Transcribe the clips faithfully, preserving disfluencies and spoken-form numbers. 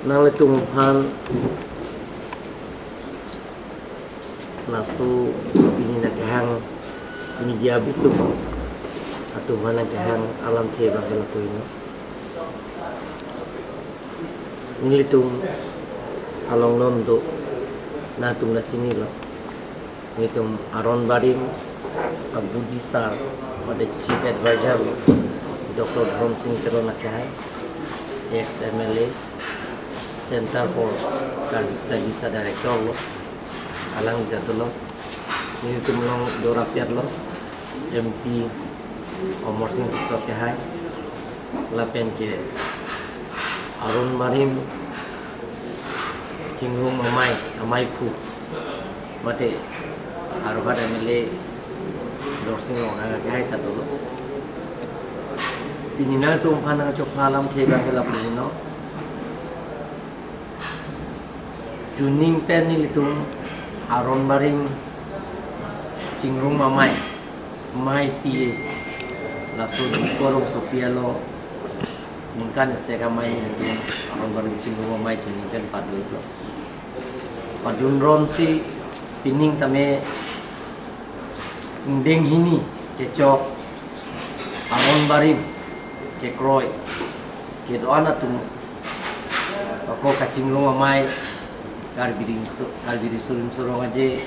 Nanglitum aphan laso pini nangkehang media abitum atum aphan nangkehang alamthe abang ke lapu-an lo. Nelitum along non do, nangtum nangchinilo. Nelitum Aron Barim a-Buddhist sar, mate Chief Advisor, Doctor Dhoromsing Teron akehai, ex M L A, Center for Karbi Studies a-Director lo, alang jatuh lo. Nelitum along do rapet lo, M P Amarsing Tisso akehai, lapen ke Aron Barim Chingrum Amei, Ameiphu, mate Howraghat M L A Dorsing Ronghang akehai ta dolo. Pini nangtum aphan nangchopha alamthe abang ke lapu-an lo. Chuning pen nelitum Aron Barim Chingrum Amei, Ameipi, laso Diphu arongsopi along ningkan isi amei nelitum Aron Barim Chingrum Amei chuning pen padoi lo. Padun ronsi pining tame ingdeng hini kechok Aron Barim kekroi kedo-an atum, ako kachingrum amei Karbi Riso, Karbi Riso Nimso Rong Aje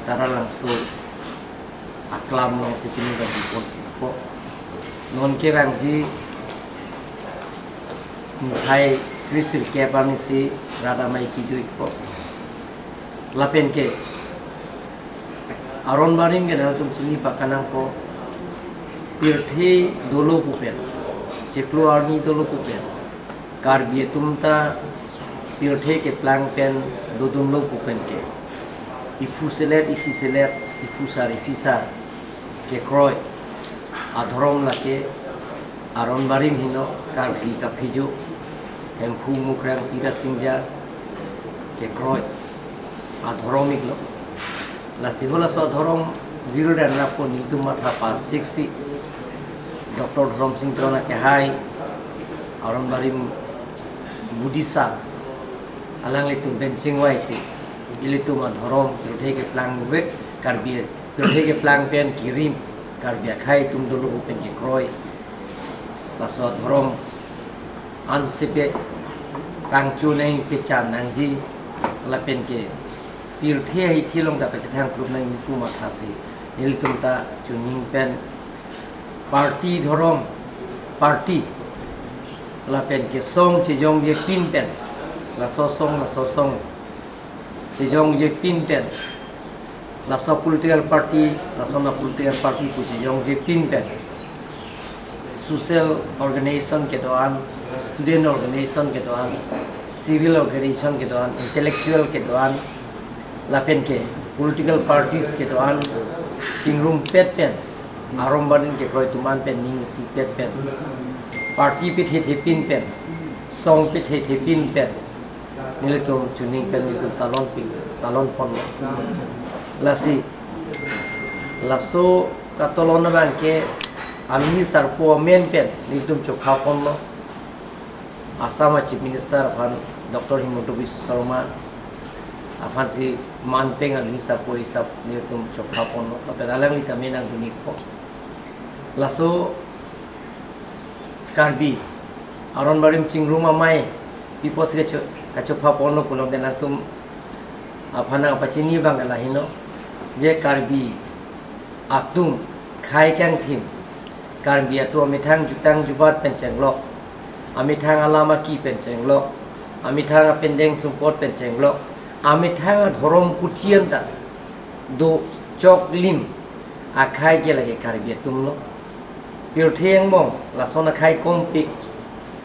Taralangso aklam alongsi pini bagi pon po. Non kevangji niphai kre-sirkep arnisi rat amei pidoi po. Lapen ke Aron Barim ke nangtum chini pakanang po, pirthe dolo pu pen, chiklo arni dolo pu pen, Karbi atum ta pirthe keplang pen dodunlo pu pen ke, iphu selet, iphi selet, iphu sar, iphi sar kekroi adhorom lake Aron Barim helo, Karbi Kaphijo, Hemphu Mukrang Pira Singja kekroi adhorom iklo. Lasi halaso adhorom viru dan rapko nelitum matha parsiksi Doctor Dhoromsing Teron akehai Aron Barim Buddhist sar, alanglitum pen chingvaisi ilitum adhorom pirthe keplang vek, Karbi pirthe keplang pen kirim, Karbi akhei atum dolo pu pen kekroi laso adhorom ansepe pangchun nang pechan nangji, lapen ke pirthe ahithi along ta pachethang plup nangji pu mathasi nelitum ta chuning pen party dhorom, party lapen ke song chejongje pin pen, laso song laso song chejongje pin pen, laso political party laso na political party pu chejongje pin pen, social organization kedo-an, student organization kedo-an, civil organization kedo-an, intellectual kedo-an, lapen ke political parties kedo-an chingrumpet pen, Aron Barim kekroi atum an pen ning isipet pen, party pithe the pin pen, song pithe the pin pen, nelitum chuning pen nelitum talon pi, talon ponlo. Lasi laso katalon abang ke alungi sarpo amen pen nelitum chopha ponlo. Assam a Chief Minister aphan Doctor Himanta Biswa Sarma aphansi man pen alungi sarpo isap nelitum chopha ponlo. Lapen alangli ta me nangdun-ikpo. Laso Karbi Aron Barim Chingrum Amei pi apotsi kacho, kachopha ponlo pulote nangtum aphan nangpachini abang ke lahelo, je Karbi atum khei kangthim, Karbi atum amethang jutang jubat pen chenglok, amethang alam aki pen chenglok, amethang apindeng sumpot pen chenglok, amethang adhorom kuthian ta do choklim akhei ke lake Karbi atum lo. Pirthe angbong lason akhei kompik,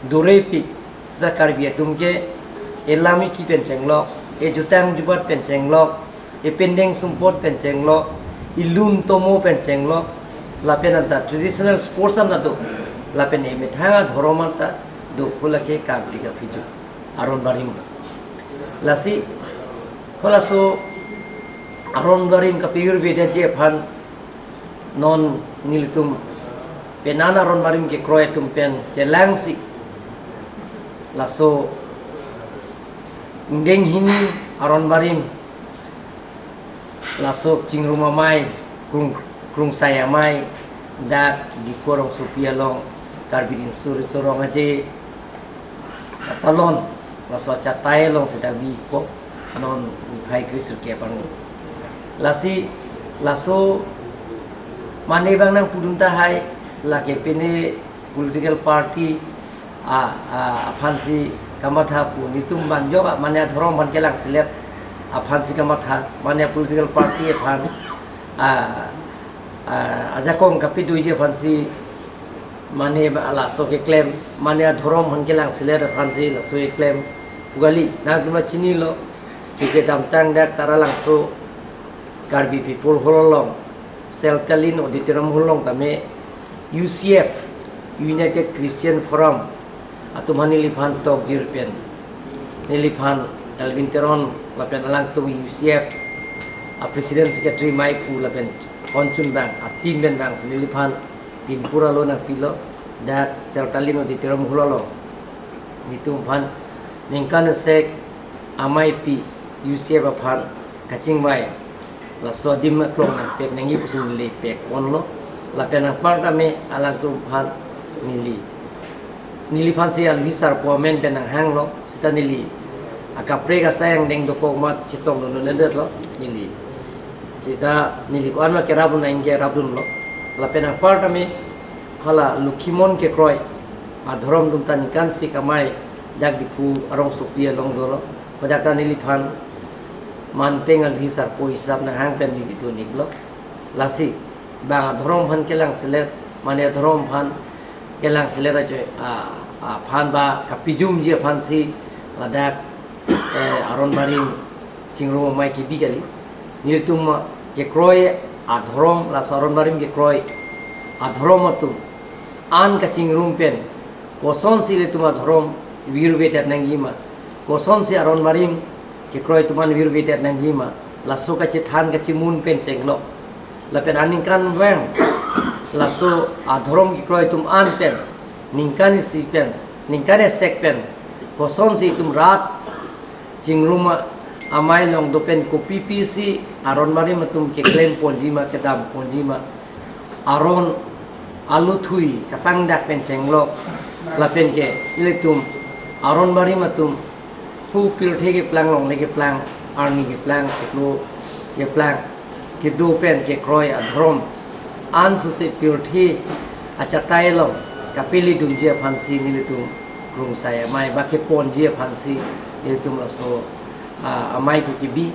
durepik, seta Karbi atum ke elam iki pen chenglok, ejutang jubat pen chenglok, epindeng sumpot pen chenglok, ilun tomo pen chenglok, lapen anta traditional sports anta do, lapen emethang adhorom anta do pu lake Karbi Kaphijo Aron Barim. Lasi halaso Aron Barim kapir vedaji aphan non nelitum penan Aron Barim kekroi atum pen chelangsi laso Ingdeng hini aron barim, laso Chingrum Amei, Krung, Krungsai Amei, dak Diphu arongsopi along Karbi Riso Nimso Rong Aje katalon, laso achatai alongsi dak bikpo, non niphai kre-sirkep arni. Lasi, laso mane abang nangpudun tahai, lake pine political party a, a, aphansi kamatha pu, netum banjok a, mane adhorom aphan kelangselet aphansi kamatha, mane political party aphan a, a, ajakong kapidoji aphansi, mane ba laso keklem, mane adhorom aphan kelangselet aphansi laso keklem pu kali. Nangtum chinilo, chuke damtang dak Taralangso Karbi People Hall along, Seltalin Auditorium Hall along tame U C F, United Christian Forum atum aphan neliphan tokjir pen, neliphan Elwin Teron lapen alangtum U C F a President Secretary maiphu lapen konchun abang, a team pen abangsi neliphan pinpura lo nangpilo, dak Seltalin Auditorium Hall along netum aphan ningkan esek ameipi U C F aphan kachingvai, laso adim aklong nangpek nangji pusi neli pek ponlo. Lapen anpar tame alangtum aphan neli, neliphansi alohi sarpo amen pen nanghanglo, seta neli akaprek asai angdeng dokok amat chetongdun un-edetlo neli. Seta neli ko-an ma kerapdun nangji kerapdunlo. Lapen anpar tame hala Lokhimon kekroi adhorom atum ta ningkan isi amei dak Diphu arongsopi along dolo. Pada ta neliphan manpeng alohi sarpo hisap nanghang pen neli doniklo. Lasi bang adhorom aphan kelangselet, mane adhorom aphan kelangselet ajo, a, aphan ba kapijumji aphansi ladak, eh, aron barim Chingrum Amei kebi kali. Nelitum kekroi adhorom, laso aron barim kekroi adhorom atum an kachingrum pen kosonsi ilitum adhorom virvedet nangjima, kosonsi aron barim kekroi atum an virvedet nangjima, laso kachethan kachemun pen chenglo. Lapen aningkanvang laso adhorom kekroi atum an pen, ningkan isi pen, ningkan esek pen, kosonsi itum rat Chingrum Amei along do pen kopipisi aron barim atum keklem ponjima, kedam ponjima, aron aluthui kapangdak pen chenglo. Lapen ke ilitum aron barim atum pu pirthe keplang, longle keplang, arni keplang, keplo keplang, kedo pen kekroi adhorom an suse pirthe achatai along kapeledunji aphansi nelitum Krungsai Amei ba keponji aphansi nelitum laso, ah, amei ke kebi.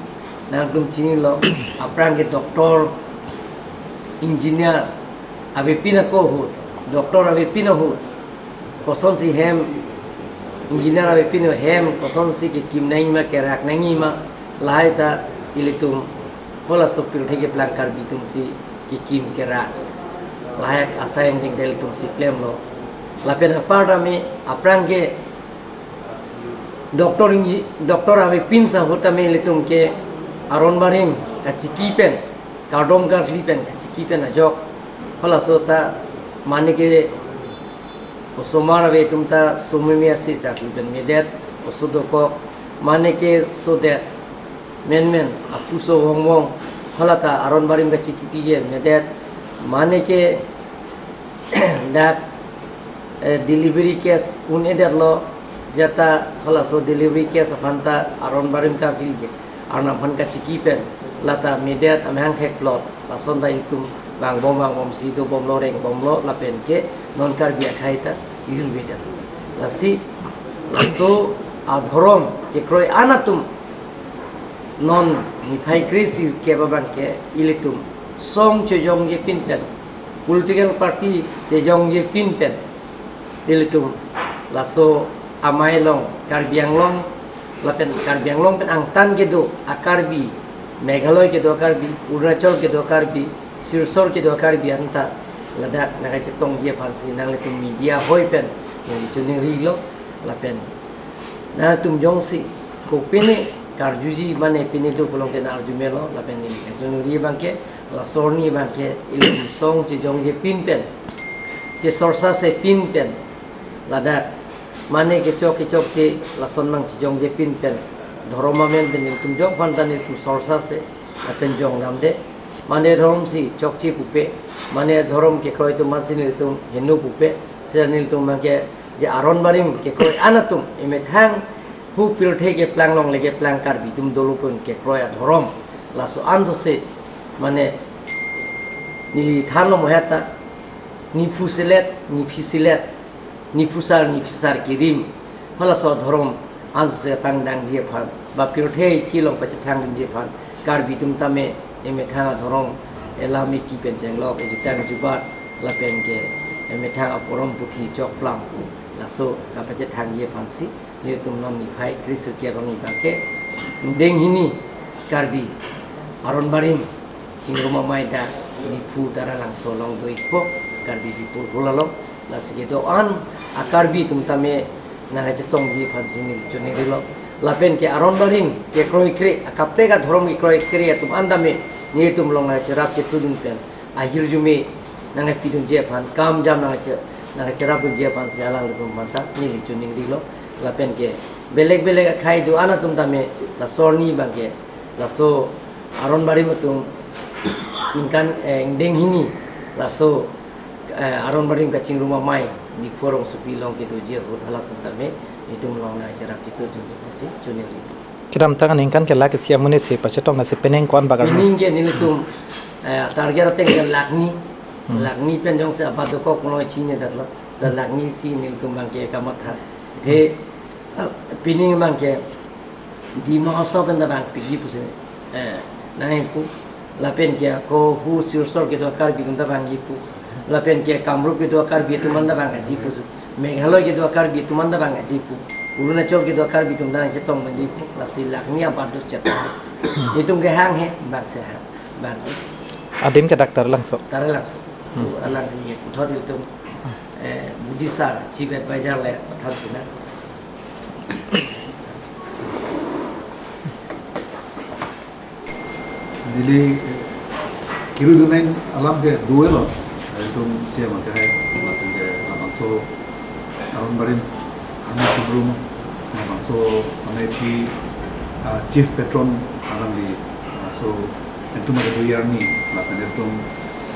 Nangtum chinilo, aphrang ke doctor, engineer avepin ako ahut, doctor avepin ahut kosonsi hem, engineer avepin ahem kosonsi kekim nangjima, kerak nangjima, lahai ta ilitum halaso pirthe keplang Karbi atumsi kekim kerak, lahai asai angdeng ilitumsi klemlo. Lapen anpar tame aphrang ke doctor, engi-, doctor avepin sa ahut tame ilitum ke aron barim kachiki pen, kardom karkli pen, kachiki pen ajok. Halaso ta mane ke osomar ave atum ta someme ase charkli pen medet, oso dokok, mane ke sodet, menmen, aphuso vongvong, hala ta aron barim kachiki pen ke medet, mane ke dak, eh, delivery case un-edetlo, jata halaso delivery case aphan ta aron barim karkli ke, arnam aphan kachiki pen, lata medet, amahang thekplot, lason ta ilitum vangbom vangbomsi dobomlo, rengbomlo, lapen ke non Karbi akhei ta virvedet. Lasi laso adhorom kekroi an atum non niphai kre-sirkep abang ke ilitum song chejongjepin pen, political party chejongjepin pen, ilitum laso amei along Karbi Anglong, lapen Karbi Anglong pen angtan kedo a-Karbi, Meghalaya kedo a-Karbi, Arunachal kedo a-Karbi, Silchar kedo a-Karbi anta ladak nangkachetongji aphansi nanglitum media ahoi pen neli choningrilo, lapen nangtum jongsi kopine karjuji mane pine do pulote nang-arju melo, lapen neli kachoningri abang ke laso arni abang ke ilitum song chejongjepin pen, chesorsa sepin pen, ladak mane kechok kechokche lason mang chejongjepin pen, Dhorom amen pen nelitum jok aphan ta nelitum sorsa se, lapen jong damde. Mane dhorom si chokche pupe, mane dhorom kekroi atum aphan si nelitum heno pupe, seta nelitum abangke je aron barim kekroi an atum, emethang hu pirthe keplang longle keplang Karbi atum dolo pen kekroi adhorom. Laso an to se, mane neli thanlo mo heta, ni phu selet, ni phi selet, ni phusar, ni phisar kirim. Halaso dhorom an to se pangdangji aphan, ba pirthe thi along pachethangdunji aphan, Karbi atum tame emethang adhorom, elam eki pen chenglok, ejutang jubat, lapen ke emethang aporom puthi chokplam, laso kapachethangji aphan si nelitum non niphai kre sirkep arni abangke, deng hini Karbi aron barim chingrum amei dak Diphu Taralangso along do-ikpo, Karbi Diphu Hul along. Lasi kedo-an a-Karbi atum tame nangkachetongji aphan si neli choningrilo. Lapen ke aron barim kekroi kre, akaprek adhorom kekroi kre atum an tame nelitum along nangkacherap chetudun pen ahirjume nangkepidunji aphan, kam jam nangkache-, nangkacherapdunji aphan si alanglitum aphan ta neli choningrilo. Lapen ke belek belek akhei do-an atum tame laso arni abangke laso aron barim atum ningkan, eh, ingdeng hini laso, eh, aron barim kachingrum amei Diphu arongsopi along kedoji ahut halatum tame itum along nangkacherap chetudunji aphan si choningrilo. Kedamtang aningkan ke lakh isi amonit si pachetong, lasi penang ko-an bak arlo? Penang ke nelitum, eh, target ateng ke lakh ni. Hmm. Lakh ni pen jongsi abat dokok pulo chinine datlo. Sa lakh ni si nelitum abangke kamatha. Te, eh, penang abangke Dima Hasao pen ta bang piji pusi, eh, nangpu. Lapen ke ako hu Silchar kedo Karbi atum ta bang jipu. Lapen ke Kamrup kedo Karbi atum an ta bang jipu. Meghalaya kedo Karbi atum an ta bang jipu. Arunachal kedo Karbi atum ta chetong bang jipu. Lasi lakh ni abat do chet. Itum kehang he, bang se hang. Bang. Adim ke dak Taralangso? Taralangso. Hmm. Alang ni puthot itum, eh, Budi sir, Chief Advisor le pathan sina. Neli, eh, kirudun ain alam ke do-elo, eh, itum C M ke hai, lapen ke labangso aron barim, aron chingrum, labangso amei pi, ah, chief patron alangli, ah, so, itum ada do arni, lapen itum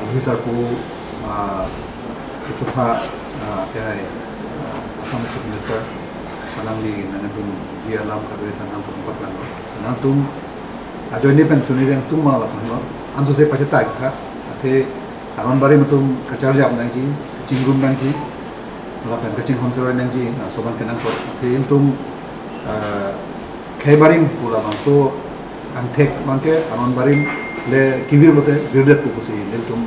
alwi sarpo, ah, kechopha, ah, ke hai, ah, Assam Chief Minister, alangli nangdunji alam kadokave ta nangtum paklang. So nangtum ajoine pen choningri atum ma lapulo. Ansose pachethang tha. Athe aron barim atum kacharjap nangji, kachingrum nangji, lapen kachinghon seroi nangji, laso abang kenangsot. Athe itum, eh, khei barim pu labangso angthek abangke aron barim le kevir lote virdet pu pusi nelitum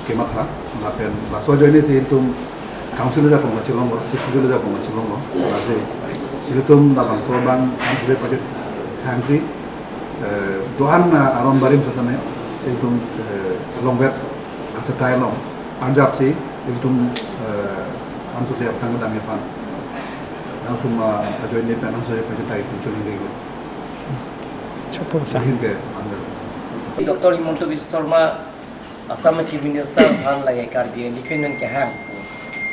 kematha, lapen laso ajoine si itum council ajakong kachelonglo, sixth schedule ajakong kachelonglo, lasi itum labangso abang ansose pachethang si, eh, do-an, ah, aron barim setame itum, eh, longvet achetai along arjap si itum, eh, ansose aphrang kedam aphan nangtum, ah, ajoine pen ansose pachethang itum choningrilo. Chopon sa. Ahin ke, Doctor Himanta Biswa Sarma, Assam Chief Minister aphan lake Karbi independent kehang,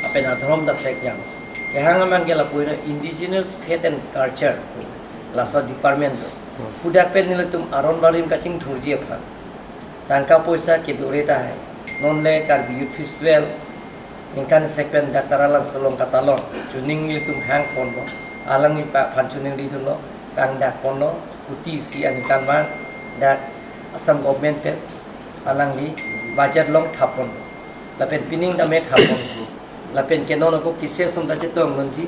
lapen adhorom ta pek jang. Kehang amang ke lapu indigenous faith and culture, laso department do. Hmm. Pudak pen nelitum aron barim kachingthurji aphan tangka poisa kedore tahai. Non le Karbi Youth Festival ningkan isi pen dak Taralangso along katalon, chuning nelitum hangponlo, alangli pa-, aphan choningridunlo, pangdakponlo, kuti isi aningkan abang dak Assam government pen alangli budget along thapponlo. Lapen pining tame thapponlo. Lapen ke non ako kise sum ta chetong nangji,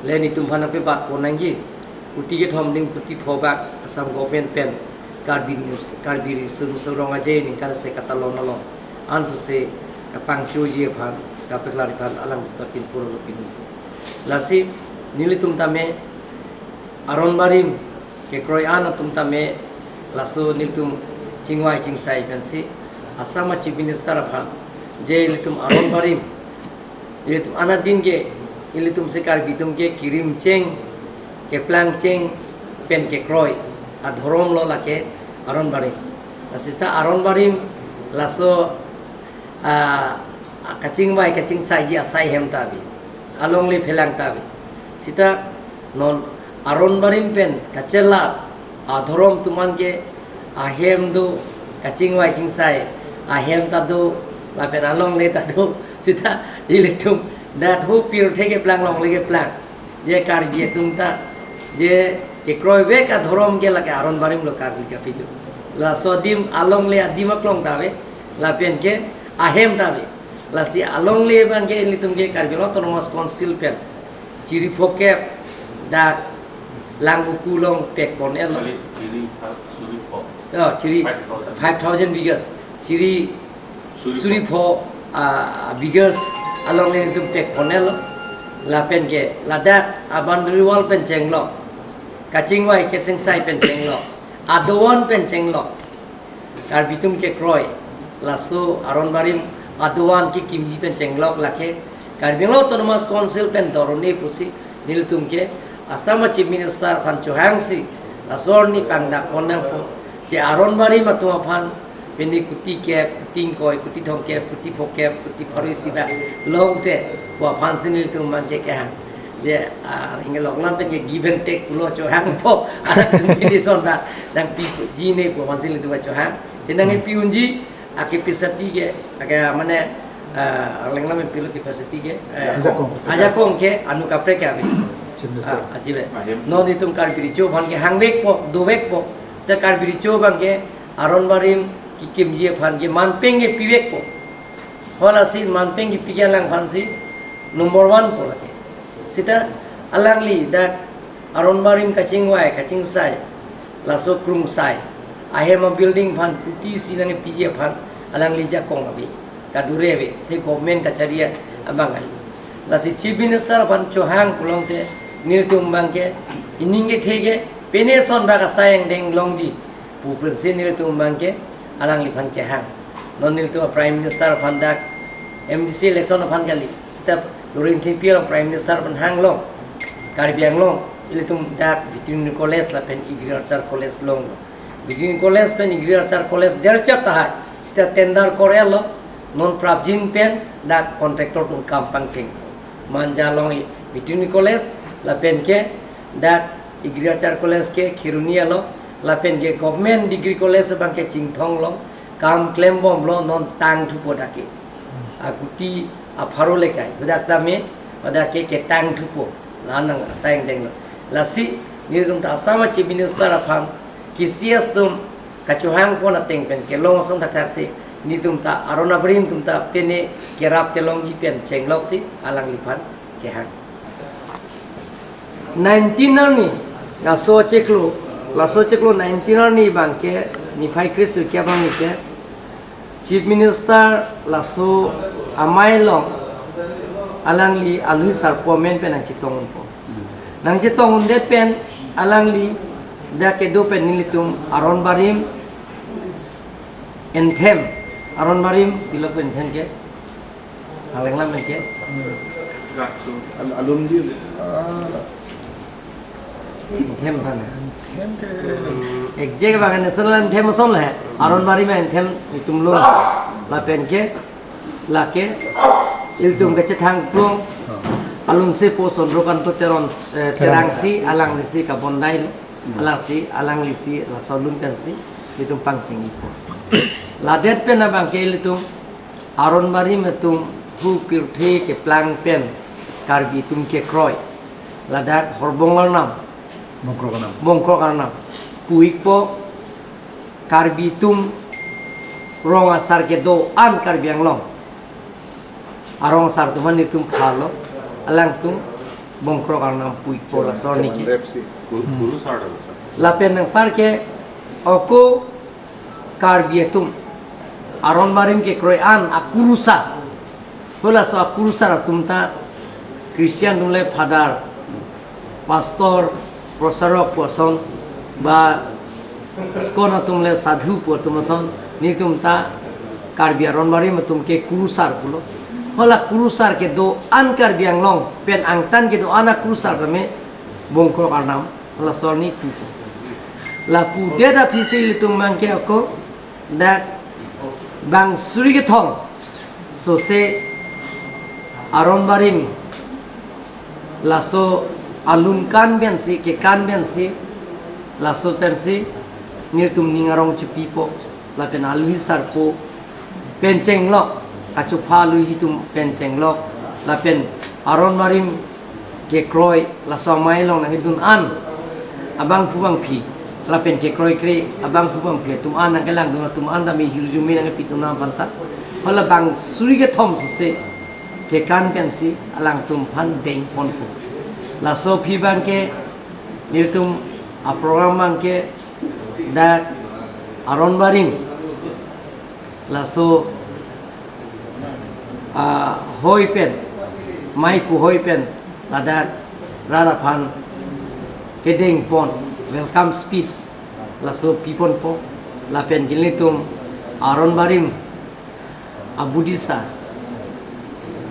le nelitum aphan ape bak pon nangji. Kuti kethom ding kuti pho bak Assam government pen Karbi News, Karbi Riso Nimso Rong Aje ningkan isi katalon along ansose kapangchoji aphan, kapaklar aphan alang ta pinpur lo pin. Lasi nelitum tame aron barim kekroi an atum tame laso nelitum chingvai chingsai pensi Assam Chief Minister aphan je nelitum aron barim, ilitum anat din ke, ilitum si Karbi atum ke kirim cheng, keplang cheng pen kekroi adhorom lo lake aron barim. Lasi ta aron barim laso, ah, kachingvai kachingsaiji asai hem ta ave, alongle phelang ta ave. Seta non aron barim pen kachelap Adhorom atum an ke ahem do, kachingvai chingsai ahem ta do, lapen alongle ta do, sita ilitum dak hu pirthe keplang longle keplang. Je Karbi atum ta, je kekroi vek adhorom ke lake aron barim lo Karbi kapijo. Laso adim alongle adim aklong ta ave, lapen ke ahem ta ave. Lasi alongle abang ke ilitum ke Karbi Anglong Autonomous Council pen chiri phokep dak Langvoku along pek pon-et lo. Chiri, chiri pha-, suri pho. Oh, chiri five thousand. Five thousand bighas. Chiri suri pho, ah, bighas alongle ilitum pek pon-et lo. Lapen ke ladak a-boundary wall pen chenglok, kachingvai kachingsai pen chenglok, adovan pen chenglok, Karbi atum kekroi laso aron barim adovan kekimji pen chenglok lake Karbi Anglong Autonomous Council pen dor un-e pusi nelitum ke Assam Chief Minister aphan chohangsi laso arni pangdak pon nangpo, je aron barim atum aphan pini kuti kep, kuti ingkoi, kuti thomkep, kuti phokep, kuti pharo isi dak longte pu aphansi nelitum abang ke kehang. Je, ah, ringe loklam pen ke give and take pulo, chohangpo. Atum pini son dak nangpiji ne pu aphansi nelitum chohang. Je nangpi unji, akepasati ke, ake mane, ah, Langlam pen pilo capacity ke, eh, ajakong. Ajakong ke anu kaprek ke ave. Chief Minister. Ah, aji ave. Ahem. Non itum Karbi Recho aphan ke hangvekpo, dovekpo. Sita Karbi Recho abang ke aron barim kekimji aphan ke manpeng ke pivekpo. Halasi manpeng kepi ke alang aphansi number one po lake. Sita alangli dak aron barim kachingvai, kachingsai, laso krungsai ahem a-building aphan kuti isi nangpiji aphan alangli ajakong ave, kadure ave, the government kachari abang kali. Lasi Chief Minister aphan chohang pulote nelitum abang ke ining kethe ke pini son dak asai angdeng longji pu pensi nelitum abang ke alangliphan kehang. Non nelitum Prime Minister aphan dak M D C election aphan kali, sita Luring Thengpi along Prime Minister aphan hanglong, Karbi Anglong ilitum dak Veterinary College lapen Agriculture College longlo. Veterinary College pen Agriculture College derchap tahai, sita tender kor-et lo, non prapjin pen dak contractor atum kam pangcheng. Manja along Veterinary College lapen ke dak Agriculture College ke Kheroni along, lapen ke Government Degree College abang ke Chinthong along kam klembomlo, non tangthupo dak ke. Akuti apharo lekai, hadak tame, hadak ke ketangthupo, la nang asai angdeng lo. Lasi nelitum ta Assam Chief Minister aphan, K C S atum kachohang pon ateng pen kelong ason thakthak si, nelitum ta aron abarim atum ta pini kerap kelongji pen chenglok si alangliphan kehang. Nineteen arni, laso chiklo, laso chiklo nineteen arni abang ke, niphai kre-sirkep arni ke, Chief Minister laso amei along alangli alui sarpo amen pen nangchetong unpo. Nangchetong undet pen alangli dak kedo pen nelitum aron barim, anthem, aron barim, pilo pu anthem ke, Langlam pen ke. Al-, alun di, ah, anthem aphan. Anthem ke. Exact abang national anthem ason le. Aron barim anthem itum lo. Lapen ke, lake, ilitum kachethang plong. Alun si po Chandrakanta Teron, eh, Terang. Terang si, alangli si kabondai lo. Alangsi, alangli si, laso alun pensi, itum pangcheng-ipo. Ladet pen abang ke ilitum aron barim atum hu pirthe keplang pen Karbi atum kekroi, ladak Horbong Arnam, Bongkrok Arnam. Bongkrok Arnam pu-ikpo, Karbi atum rong asar kedo-an Karbi Anglong arong asar atum aphan itum phalo, alangtum Bongkrok Arnam pu-ikpo laso arni ke. Rep si. Kur-, kurusar dak, sir. Lapen anpar ke ako Karbi atum aron barim kekroi an akurusar. Halaso akurusar atum ta Christian atum le father, pastor, prosarok pu ason, ba ISKCON atum le sadhu pu atum ason, nelitum ta Karbi aron barim atum ke kurusar pulo. Hala kurusar kedo-an Karbi Anglong pen angtan kedo-an akurusar tame Bongkrok Arnam, halaso arni pu. Lapu det aphi si ilitum abang ke ako dak bang suri kethom sose aron barim laso alun kan pensi, kekan pensi, Laso pensi nelitum ning arong chepipo, lapen aluhi sarpo pen chenglok, kachopha aluhi atum pen chenglok, lapen aron barim kekroi, laso amei along nangkedun an abangphu bangphi, lapen kekroikre abangphu bangphi atum an nangkelangdun atum an tame hirjume nangkepidun aphan ta, hala bang suri kethom sose kekan pensi alangtum aphan dengponpo. Laso aphi abangke nelitum aprogram abangke dak aron barim, laso ahoi pen, mei pu hoi pen, ladak rat aphan kedengpon, welcome speech, laso piponpo, lapen ke nelitum aron barim abudisa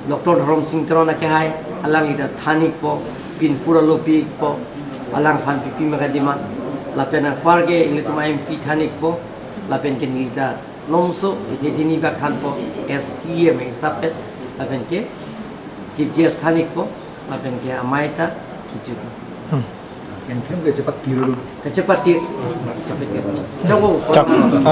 Doctor Dhorom Sing Teron akehai, alangli ta than-ikpo, pinpur alo pi-ikpo, alangphan pipi ma kadiman, lapen anparke nelitum M P than-ikpo, lapen ke neli ta nomso ithe thini bak thanpo, as C M hisap pen, lapen ke chief guest than-ikpo, lapen ke amei ta kichu. Kengkhem ke chepat kiro dulu. Kachepati. Chok. Ah.